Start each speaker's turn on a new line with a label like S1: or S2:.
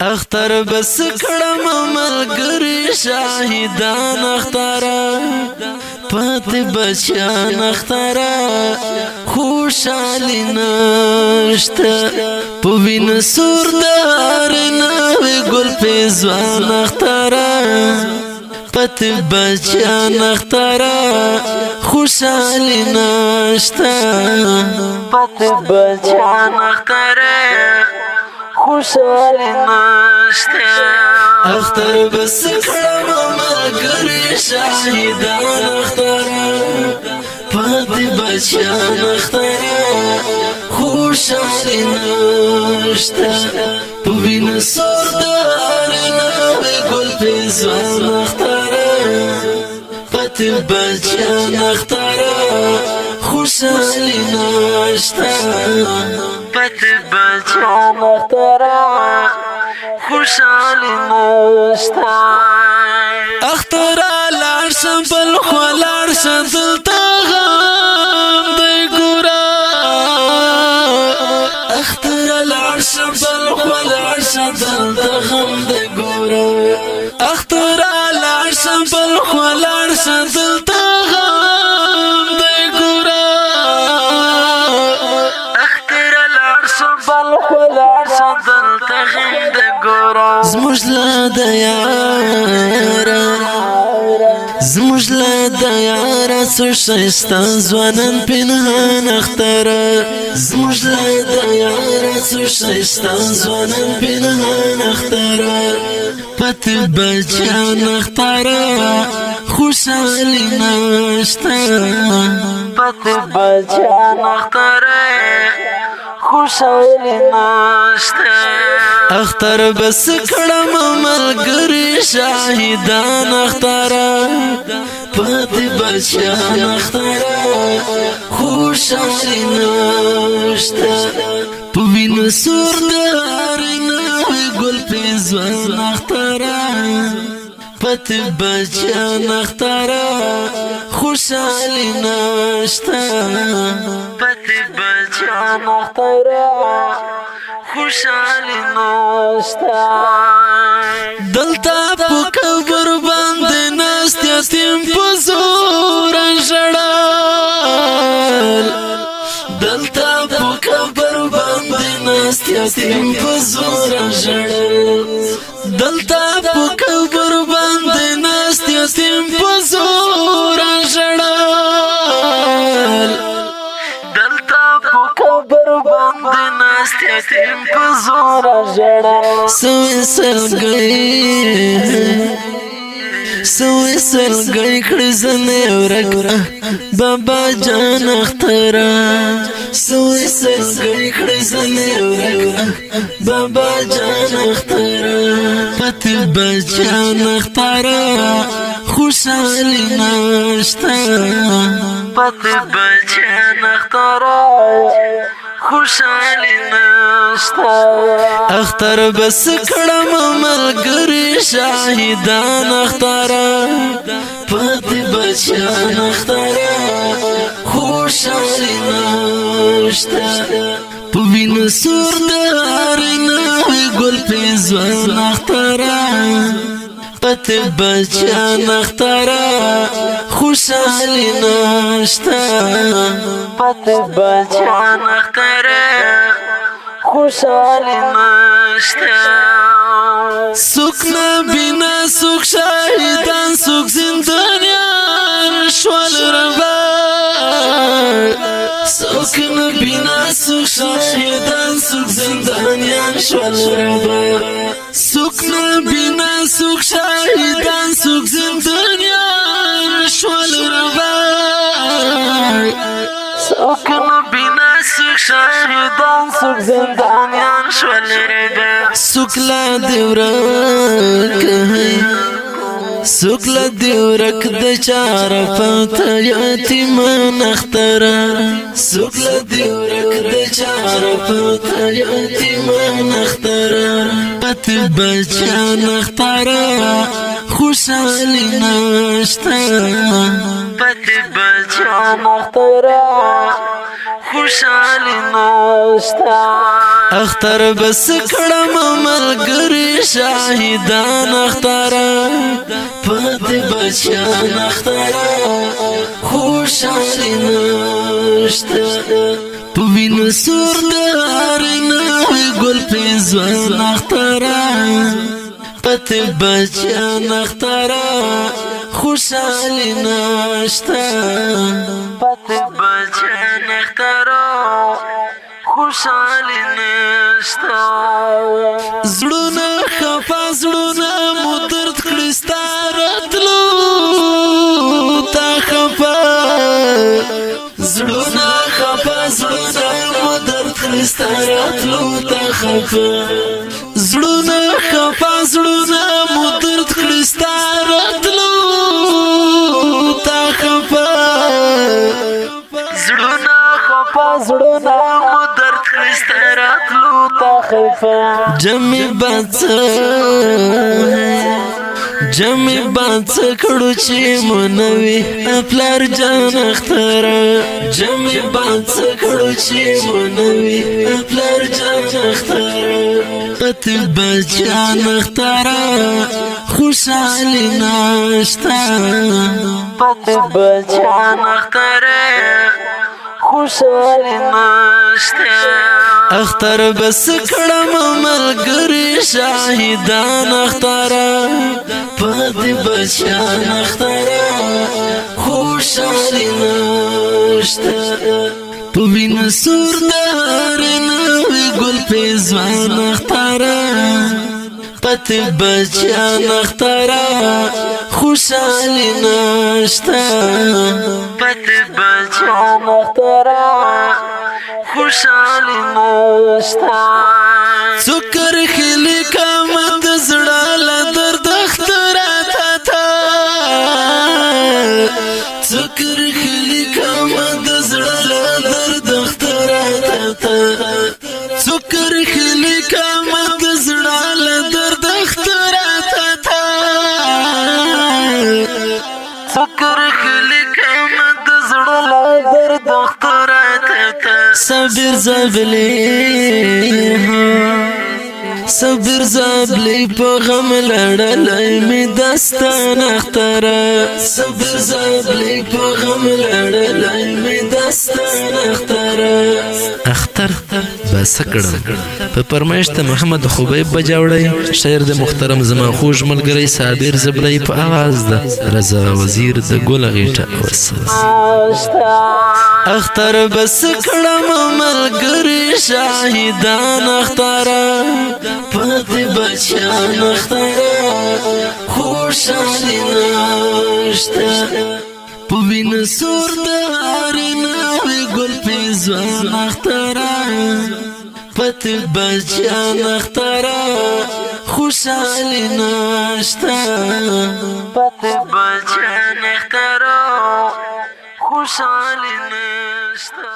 S1: اختر بس کړم ملګری شاهدان، اختر پات بچان، اختر خوشالي نشته. په وین سور دار نوې ګل په ځوان، اختر پت بچان، اختر خوشالي نشته. پت بچان، اختر خوشالي نشته. اختر بس کړم ملګری شاهدان، اختر پات بچان، اختر خوشالي نشته. په وین سور دار نوې ګل په ځوان، اختر پات بچان، اختر خوشالي نشته. پت بچان، اختر خوشالي نشته. اختر لاړ شم بل خو لاړ شم، دلته غم دی ګورا. اختر لاړ شم بل خو لاړ شم، دلته غم دی ګورا. اختر لاړ شم بل خو لاړ شم، دلته غم دی ګورا. اختر لاړ شم بل خو لاړ شم، دلته غم دی ګورا. زموږ له د یارا، زموږ له د یارا څه ښایسته ځوانان پنهان، اختر زموږ له د یارا څه ښایسته ځوانان پنهان، اختر پت بچان، اختر خوشالي نشته. پت بچان، اختر خوشالي نشته. اختر بس کړم ملګری شاهدان، اختر پت بچان، اختر خوشالي نشته. په وین سور دار نوې ګل په ځوان، اختر پت بچان، اختر خوشالي نشته. پت بچان، اختر خوشالي نشته. دلته په قبر باندې ناست یتیم په زور ژړل، دلته په قبر باندې ناست یتیم په زور ژړل، دلته په قبر باندې ناست یتیم په زور ژړل، دلته په قبر باندې ناست یتیم په زور ژړل. سوې سلګۍ، سوې سلګۍ کړې زنه ورک بابا جان، اختر سوې سلګۍ کړې زنه ورک بابا جان، اختر پت بچان، اختر خوشالي نشته. پت بچان، اختر خوشالي نشته. اختر بس کړم ملګری شاهدان، اختر پت بچان، اختر خوشالي نشته. په وین سور دار نوې ګل په ځوان، اختر پت بچان، اختر خوشالي نشته. پت بچان، اختر خوشالي نشته. سوک نبینا، سوک شاهدان، سوک زندانیان شول ربا. سوک نبینا، سوک شاهدان، سوک زندانیان شول ربا. سوک نبینا، سوک شاهدان، سوک زندانیان شول ربا. سوک نبینا، سوک شاهدان، سوک زندانیان شول ربا. سوک لا دی ورک، سوک لا دی ورک د چار پات یتیمان، اختر سوک لا دی ورک د چار پات یتیمان، اختر پت بچان، اختر خوشالي نشته. پت بچان، اختر خوشالي نشته. اختر بس کړم ملګری شاهدان اختره، پت بچان اختره، خوشحالي نشته. په وینو سور د نوی ګل په ځوان اختره، پت بچان اختره، خوشحالي نشته. پت بچان اختره، خوشحالي نشته. زړونه خفا، زړونه مو درد کړی ستاره تلو تا خفا. زړونه خفا، زړونه مو درد کړی ستاره تلو تا خفا. زړونه خفا، زړونه مو درد کړی ستاره تلو تا خفا. زړونه خفا، زړونه مو درد کړی ستاره تلو تا خفا. جمع بچ، جمع بچ کړو چې مونوي پلار جان اختر. جمع بچ کړو چې مونوي پلار جان اختر، پت بچان اختر، خوشحالي ناشتا. پت بچان اختر، خوشحالي ناشتا. اختر بس کړم ملګری شاهدان اختر، پد بچان اختر، خوشحالي نشته. په وینو سور دار نوی ګل په ځوان اختر، پت بچان اختر، خوشحالي نشته. پت بچان اختر، خوشحالي نشته. څوکر خلی کم د زړه له درد اختر تا، څوکر خلی کم د زړه له درد اختر تا، څوکر خلی کم د زړه له درد اختر تا، څوکر خلی کم د زړه له درد اختر تا. صبر زبلی، صبر زبلی، په غم لړلې می دستان اختر. صبر زبلی، په غم لړلې می دستان اختر.
S2: اختر بس کړم په پرمایش ته محمد خبیب بجاوړی، شاعر د محترم زما خوږ ملګری صابر زبلی، په اواز ده رضا وزیر د ګل غیټه وسه.
S1: اختر بس کړم ملګری شاهدان اختر، پت بچان اختر، خوشحالي نشته. په وینو سور د نوی ګل په ځوان اختر، پت بچان اختر، خوشحالي نشته. پت بچان اختر، خوشحالي نشته.